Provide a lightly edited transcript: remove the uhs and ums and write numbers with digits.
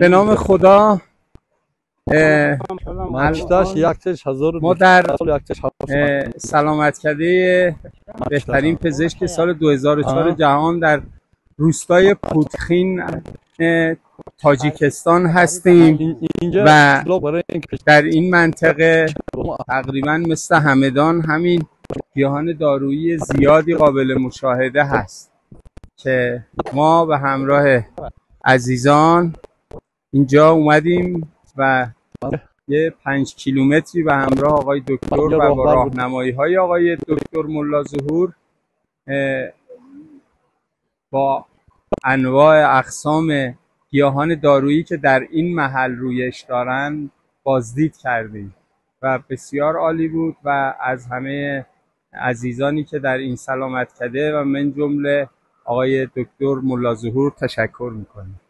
به نام خدا. ما در سلامتکده بهترین پزشک سال 2004 جهان در روستای پوتخین تاجیکستان هستیم و در این منطقه تقریبا مثل همدان همین گیاهان دارویی زیادی قابل مشاهده هست که ما به همراه عزیزان اینجا اومدیم و یه 5 کیلومتری به همراه آقای دکتر و با راهنمایی های آقای دکتر ملا ظهور با انواع اقسام گیاهان دارویی که در این محل رویش دارن بازدید کردیم و بسیار عالی بود و از همه عزیزانی که در این سلامتکده و من جمله آقای دکتر ملا ظهور تشکر میکنیم.